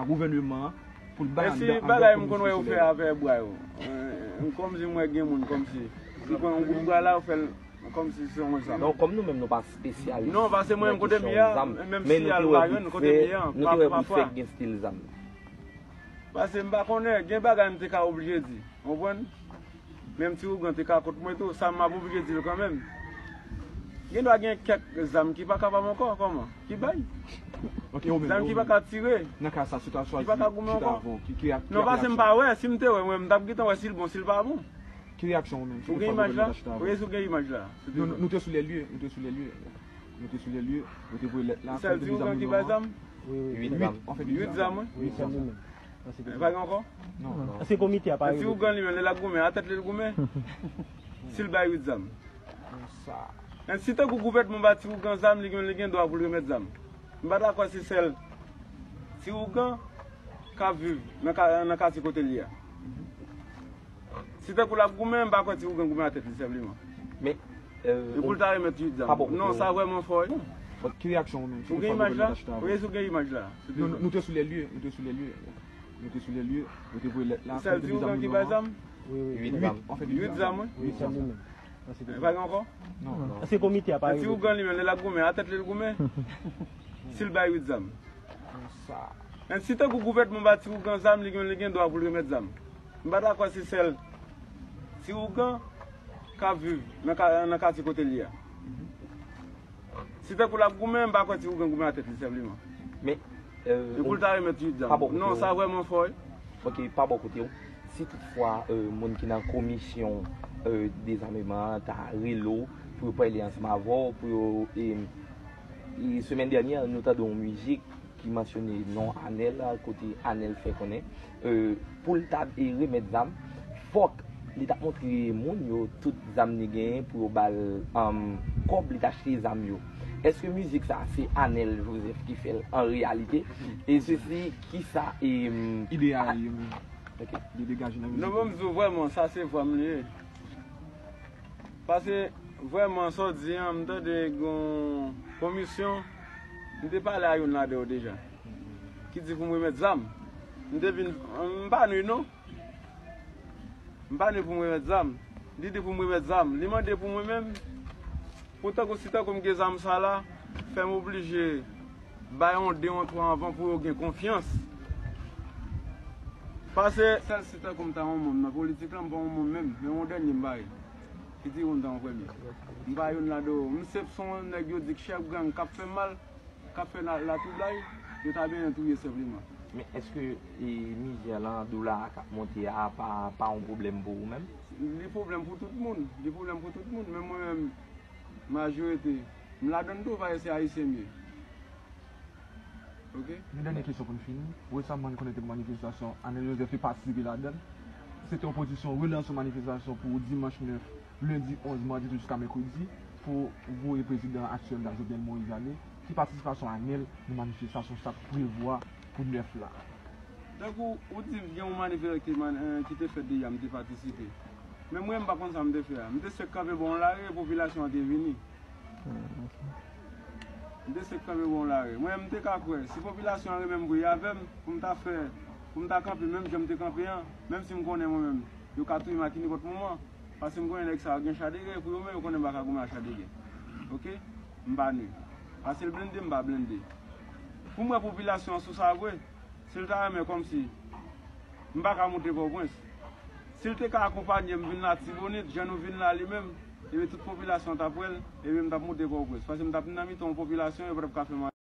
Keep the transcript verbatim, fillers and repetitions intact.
a gouvènman an pou l bay anndan, anndan kominike sou lè yo. Bagay m konn wè yo fè avè bwa yo. Eh, kòmsi m wè gen moun kòmsi. Li pran yon bout bwa la, yo fè l kòmsi se yon zam. Non, kòm nou menm nou pa espesyalis nan kesyon zam, men nou te wè bout fè, nou te wè bout fè gen stil zam. Paske m pa konnen, gen bagay m te ka oblije di. Ou konprann? Menm Ti Ougan te ka kont mwen tou, sa m ap oblije di l kanmenm. Gen dwa gen kèk zam ki pa kapab ankò, kòman? Ki bay? Zam ki pa ka tire, ki pa ka goumen ankò. Non, paske m pa wè, si m te wè, mwen, m t ap gentan wè si l bon, si l pa bon. Ki reyaksyon ou menm? Ou gen imaj la? Ou gen imaj la? Nou te sou lè lye, nou te sou lè lye. Nou te sou lè lye, nou te voye lèt la. Sèl Ti Ougan ki bay zam? Uit zam. Uit zam, wi. Uit zam. Pa gen ankò? Non. Se komite a pa rele. Ti Ougan li menm, lè l ap goumen, a tèt li l goumen. Si l bay uit zam. Men si tankou gouvènman ba Ti Ougan zam, li gen, li gen dwa pou l remèt zam. M pa dakò si sèl Ti Ougan k ap viv nan ka-, nan katye kote l ye a. Si tankou l ap goumen, m pa kwè Ti Ougan goumen a tèt li senpleman. Men, euh, e pou l ta remèt uit zam. Non, sa vrèman fò, wi. Ki reyaksyon ou menm? Ou gen imaj la? Ou gen imaj la? Nou te sou lè lye, nou te sou lè lye. Nou te sou lè lye, nou te voye lèt la. Sèl Ti Ougan ki bay zam? Wi, wi. Uit zam, wi. Uit zam. Pa gen ankò? Non. Se komite a pa rele. Ti Ougan li menm, lè l ap goumen, a tèt li l goumen. Si l bay uit zam. Men si tankou gouvènman ba Ti Ougan zam, li gen, li gen dwa pou l remèt zam. M pa dakò si sèl Ti Ougan k ap viv nan ka-, nan katye kote l ye a. Si tankou l ap goumen, m pa kwè Ti Ougan goumen a tèt li senpleman. Men, euh, e pou l ta remèt uit zam. Non, sa vrèman fò, wi. Ok, pa bò kote w. Si toutfwa, euh, moun ki nan komisyon, euh, dezameman an ta rele w pou yo pale ansanm avè w, pou yo, e, e semèn dènyè, nou tande yon mizik ki mansyone non Anèl, kote Anèl fè konnen, euh, pou l ta, e, remèt zam, fòk li ta montre moun yo tout zam li genyen pou yo ba l, um, kòb li t achte zam yo. Èske mizik sa a se Anèl Joseph ki fè l an reyalite? E sesi, kisa, e, um, ide a ye menm? Ok. Li degaje nan mizik. Non, ban m di w vrèman, sa se vwa m li ye. Paske vrèman, sa w di an, m tande gen yon komisyon, m te pale a youn ladan yo deja, ki di pou m remèt zam. M te vin, m pa nou non. M pa nou pou m remèt zam. Li di pou m remèt zam. Li mande pou mwen menm. Pou tankou si tankou m gen zam sa la, fè m oblije bay yon de, yon twa anvan pou yo gen konfyans. Paske sèl si tankou m ta yon manm nan politik la, m pa yon manm menm, men yon dènye m bay. Ki di yon dan premye. M pa youn ladan yo. M se son nèg yo di k chèf gang k ap fè mal, k ap fè la, latwoublay, yo ta benyen touye senpleman. Men èske e, mizè lan, dola a k ap monte a pa, pa yon pwoblèm pou ou menm? Li pwoblèm pou tout moun. Li pwoblèm pou tout moun. Men mwen menm, majorite, m ladann tou, paske se Ayisyen m ye. Ok? Yon dènye kesyon pou n fini. Resaman, n konnen te gen manifestasyon, Anel Joseph te patisipe ladan l. Se te yon pozisyon relans yon manifestasyon pou dimanch nèf, lendi onz, madi tou jiska mèkredi, pou voye prezidan aktyèl la, Jovenel Moïse, ale. Ki patisipasyon Anel nan manifestasyon sa k prevwa pou nèf la? Tankou ou di gen yon manifè ki, man, eh, ki te fèt deja, m te patisipe. Men mwen, m pa konn sa m te fè a. M te sèk kanpe bò yon lari, popilasyon an te vini. M te sèk kanpe bò yon lari. Mwen, m te ka kwè, si popilasyon an renmen m vre avè m, pou m ta fè, pou m ta kanpe menm jan m te kanpe an, menm si m konnen mwen menm, yo ka touye m a ki nenpòt moman. Paske m konnen nèg sa yo gen cha de gè, pou yo menm yo konnen m pa ka goumen ak cha de gè. Ok? M pa ni. Paske l blende, m pa blende. Pou m wè popilasyon an sou sa vre, si l ta renmen kòmsi m pa ka moute Pòtoprens. Si l te ka akonpanye m vin Latibonit, jan nou vin la li menm, ebyen tout popilasyon an t ap wè l, ebyen m t ap moute Pòtoprens. Paske m t ap nan mitan yon popilasyon, yo pa t ap ka fè m